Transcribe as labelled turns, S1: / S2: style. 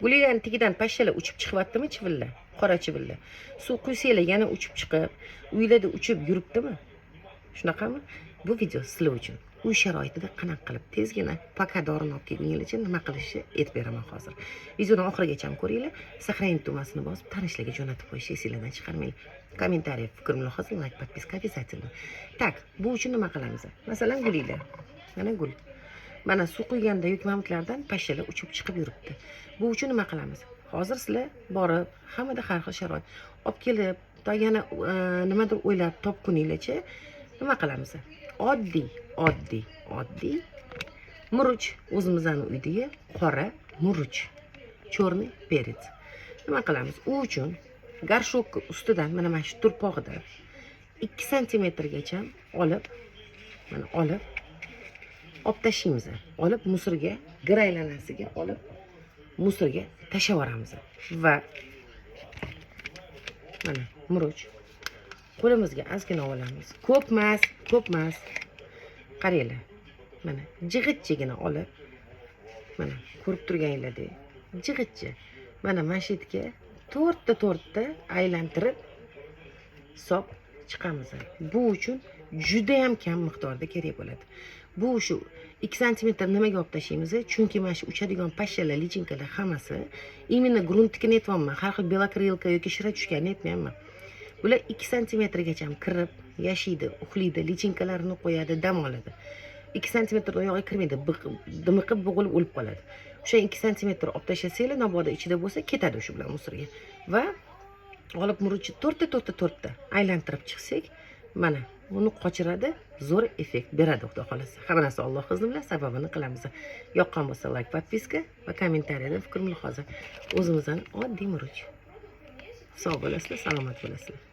S1: Gulinglarni tagidan pashshalar uchib chiqyaptimi, chivinlar, qora chivinlar? Suv quysanglar, yana uchib chiqib, uylarda uchib yuribdimi? Shunaqami? Bu video sizlar uchun. Uy sharoitida qanaqa qilib tezgina пока dorini olib kelguninglarcha nima qilishni aytib beraman hozir. Videoni oxirigacha ko'ringlar, сохранить tugmasini bosib, tanishlarga jo'natib qo'yishni esinglardan chiqarmanglar. Комментарий, fikr, mulohaza, лайк, подписка обязательно. Так, bu uchun nima qilamiz? Masalan, gulinglar. Mana gul. Mana suv quyganda yoki mamutlardan pashshalar uchib chiqib yuribdi. Bu uchun nima qilamiz? Hozir sizlar borib, hammada har xil sharoit. Olib kelib, to yana nimadir o'ylab topguninglarcha nima qilamiz? Oddiy, oddiy, oddiy murch, o'zimizni uydagi qora murch, черный перец. Nima qilamiz? U uchun горшок ustidan mana shu turpog'idan 2 santimetrgacha olib, mana olib olib tashlaymiz. Olib мусор ga, gir aylanasiga olib мусор ga tashlab yuboramiz. Va mana murch qo'limizga ozgina olamiz. Ko'p emas, ko'p emas. Qaranglar. Mana jig'itchagina olib, mana ko'rib turganinglardek, jig'itcha. Mana shu yerga to'rtta to'rtta aylantirib solib chiqamiz. Bu uchun juda ham kam miqdorda kerak bo'ladi. Bu shu 2 santimetr nimaga olib tashlaymiz? Chunki mana shu uchadigan pashshalar, личинка lar hammasi, именно gruntnikini aytyapman, har xil белокрылка yoki shira tushganini aytmayapman. Bular 2 santimetrgacha kirib yashaydi, uxlaydi, личинка larini qo'yadi, dam oladi. 2 santimetr oyog'iga kirmaydi, dimiqib, bo'g'ilib o'lib qoladi. O'sha 2 santimetr olib tashlasanglar, mabodo ichida bo'lsa, ketadi o'sha bilan мусор ga. Va olib murchni to'rtta to'rtta to'rtta aylantirib chiqsak, mana uni qochiradi, zo'r effekt beradi, xudo xohlasa. Hamma narsa Alloh izni bilan, sababini qilamiz. Yoqqan bo'lsa, лайк, подписка va kommentariyada fikr mulohaza. O'zimizdan oddiy murch. Sog' bo'lasizlar, salomat bo'lasizlar.